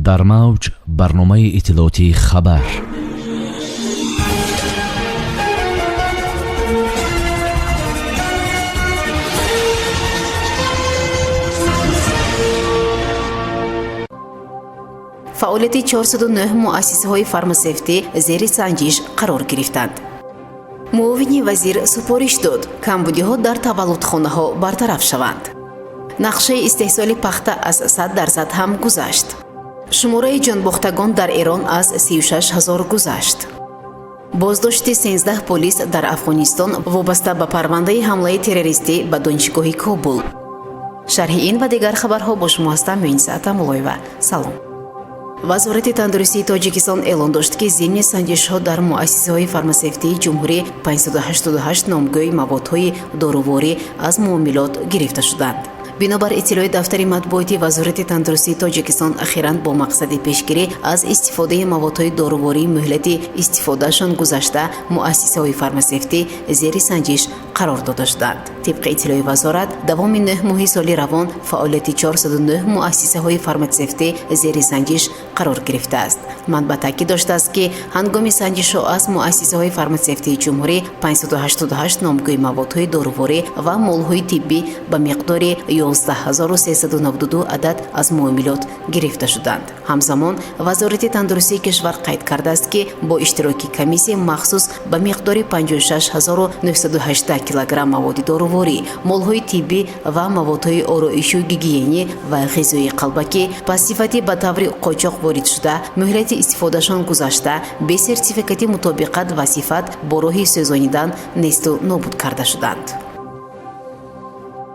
Дар мавҷ барномаи иттилоотии «Хабар». Фаъолияти 409 муассисаҳои фармасевтӣ зери санҷиш қарор гирифтанд. Муовини вазир супориш дод, камбудиҳо дар таваллудхонаҳо бартараф шаванд. Нақшаи истеҳсоли пахта аз 100% ҳам гузашт. Шумораи ҷонбохтагон дар Эрон аз 36 ҳазор гузашт. Боздошти 13 полис дар Афғонистон вобаста ба парвандаи ҳамлаи террористӣ ба донишгоҳи Кобул. Шарҳи ин ва дигар хабарҳо бо шумо ҳастам Муиниса Атамуллоева. Салом. Вазорати тандурустии Тоҷикистон эълон дошт, ки зимни санҷишҳо дар муассисаҳои фармасевтии ҷумҳурӣ 588 номгӯи маводҳои доруворӣ аз муомилот гирифта шуданд. Бинобар иттилои дафтари матбуоти Вазорати тандурустии Тоҷикистон, ахиран бо мақсади пешгирӣ аз истифодаи маводҳои дорувории муҳлати истифодаашон гузашта, муассисаҳои фармасевтӣ зери санҷиш қарор дода шуданд. Тибқи иттилои вазорат, давоми 9 моҳи соли равон фаъолияти 409 муассисаҳои фармасевтӣ зери санҷиш қарор гирифтааст. Манбаъ таъкид доштааст, ки ҳангоми санҷишҳо аз муассисаҳои фармасевтии ҷумҳурӣ 588 номгӯи маводҳои доруворӣ ва молҳои тиббӣ ба миқдори 11392 адад аз муомилот гирифта шуданд. Ҳамзамон Вазорати тандурустии кишвар қайд кардааст, ки бо иштироки комиссияи махсус ба миқдори 56918 килограмм маводи доруворӣ, молҳои тиббӣ ва маводҳои ороишу гигиенӣ ва ғизои қалбакӣ ба сифати ба таври қочоқ ворид шуда, муҳлати истифодаашон гузашта, бе сертификати мутобиқат ва сифат бо роҳи сӯзонидан несту нобуд карда шуданд.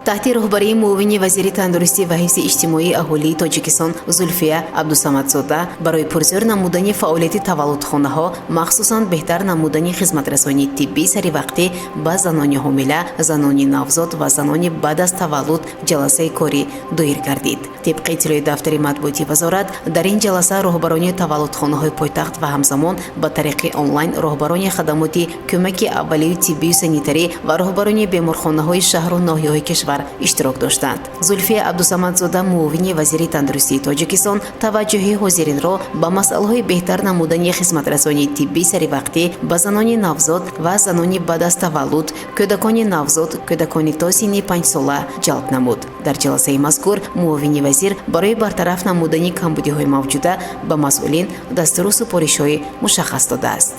Таҳти роҳбарии муовини вазири тандурустӣ ва ҳифзи иҷтимоии аҳолии Тоҷикистон Зулфия Абдусамадзода барои пурзӯр намудани фаъолияти таваллудхонаҳо, махсусан беҳтар намудани хизматрасонии тиббии саривақтӣ ба занони ҳомила, занони навзод ва занони баъд аз таваллуд ҷаласаи корӣ доир гардид. Тибқи иттилои дафтари матбуоти вазорат, дар ин ҷаласа роҳбарони таваллудхонаҳои пойтахт ва ҳамзамон ба тариқи онлайн роҳбарони хадамоти кӯмаки аввалию тиббию санитарӣ ва роҳбарони беморхонаҳои шаҳру ноҳияҳои кишвар иштирок доштанд. Зулфия Абдусамадзода, муовини вазири тандурустии Тоҷикистон, таваҷҷӯҳи ҳозиринро ба масъалаҳои беҳтар намудани хизматрасонии тиббии саривақтӣ ба занони навзод ва занони баъд аз таваллуд, кӯдакони навзод, кӯдакони то синни 5-сола ҷалб намуд. Дар ҷаласаи мазкур муовини вазир барои бартараф намудани камбудиҳои мавҷуда ба масъулин дастуру супоришҳои мушаххас додааст.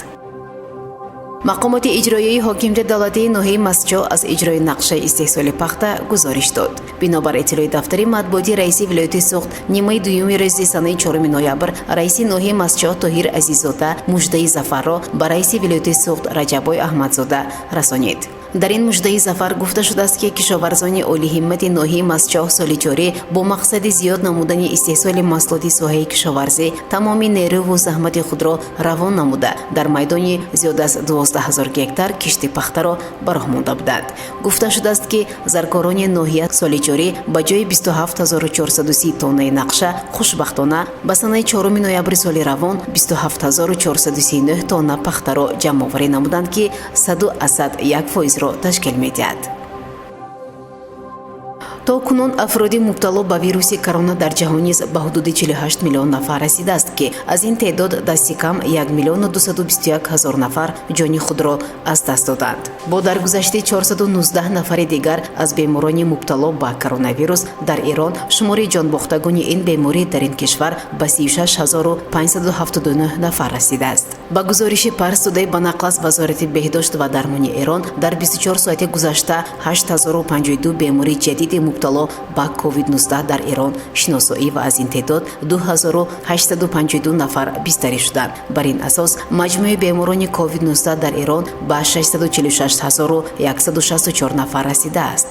Мақомоти иҷроияи ҳокимияти давлатии ноҳияи Мастчоҳ аз иҷрои нақшаи истеҳсоли пахта гузориш дод. Бинобар иттилои дафтари матбуоти раиси вилояти Суғд, нимаи дуюми рӯзи санаи 4 ноябр раиси ноҳияи Мастчоҳ Тоҳир Азиззода муждаи зафарро ба раиси вилояти Суғд Раҷаббой Аҳмадзода расонид. Дар ин муждаи зафар гуфта шудааст, ки кишоварзони олиҳиммати ноҳияи Мастчоҳ соли ҷорӣ бо мақсади зиёд намудани истеҳсоли маҳсулоти соҳаи кишоварзӣ тамоми нерӯву заҳмати худро равон намуда, дар майдони зиёд аз 12 ҳазор гектар кишти пахтаро ба роҳ монда буданд. Гуфта шудааст, ки заркорони ноҳия соли ҷорӣ ба ҷои 27 430 тоннаи нақша, хушбахтона ба санаи 4 ноябри соли равон 27 439 тонна пахтаро ҷамъоварӣ намуданд, ки 100,1 фоизро ташкил медиҳад. То кунун афроди мубтало ба вируси корона дар ҷаҳон низ ба ҳудуди 48 миллион нафар расидааст, ки аз ин теъдод дасти кам 1 миллиону 221 ҳазор нафар ҷони худро аз даст доданд. Бо даргузашти 419 нафари дигар аз беморони мубтало ба коронавирус дар Эрон, шумори ҷонбохтагони ин беморӣ дар ин кишвар ба 36 579 нафар расидааст. Ба гузориши Парс Тудей ба нақл аз Вазорати беҳдошт ва дармони Эрон, дар 24 соати гузашта 8052 бемори ҷадиди мубтало ба COVID-19 дар Эрон шиносоӣ ва аз ин теъдод 2852 нафар бистарӣ шуданд. Бар ин асос маҷмӯи беморони COVID-19 дар Эрон ба 646164 нафар расидааст.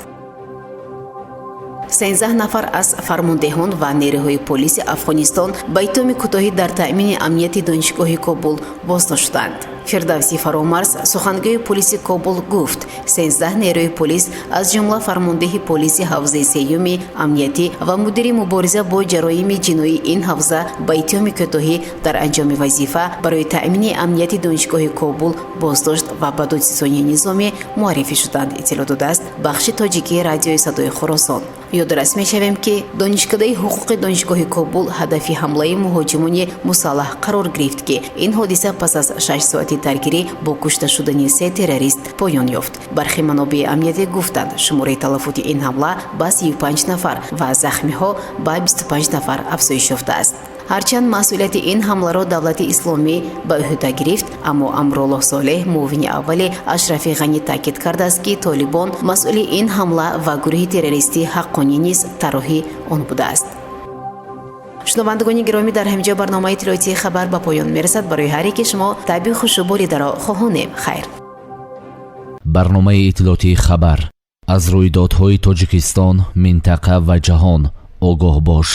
13 нафар аз фармондеҳон ва нерӯҳои полиси Афғонистон ба иттиҳоми кӯтоҳӣ дар таъмини амнияти донишгоҳи Кобул боздошт шуданд. Фирдавсӣ Фаромарз, сухангӯи полиси Кобул, гуфт, 13 нерӯи полис, аз ҷумла фармондеҳи полиси ҳавзаи сеюми амниятӣ ва мудири мубориза бо ҷароими ҷиноии ин ҳавза, ба иттиҳоми кӯтоҳӣ дар анҷоми вазифа барои таъмини амнияти донишгоҳи Кобул боздошт ва ба додситонии низомӣ муаррифӣ шуданд, иттилоъ додааст бахши тоҷикии Радиои Садои Хуросон. Ёдрас мешавем, ки Донишкадаи ҳуқуқи Донишгоҳи Кобул ҳадафи ҳамлаи муҳоҷимони мусаллаҳ қарор гирифт, ки ин ҳодиса пас аз 6 соати даргирӣ бо кушта шудани се террорист поён ёфт. Бархе манобеи амниятӣ гуфтанд, шумораи талафоти ин ҳамла ба 35 нафар ва захмиҳо ба 25 нафар афзоиш ёфтааст. Ҳарчанд масъулияти ин ҳамларо Давлати Исломӣ ба ӯҳда гирифт, аммо Амруллоҳ Солеҳ, муовини аввали Ашрафи Ғанӣ, таъкид кардааст, ки Толибон масъули ин ҳамла ва гурӯҳи террористии Ҳаққонӣ низ тарроҳи он будааст. Шунавандагони гиромӣ, дар ҳамин ҷо барномаи иттилоотии «Хабар» ба поён мерасад. Барои ҳар яке шумо табъи хушу болидаро хоҳонем. Хайр. Барномаи иттилоотии «Хабар». Аз рӯйдодҳои Тоҷикистон, минтақа ва ҷаҳон огоҳ бош.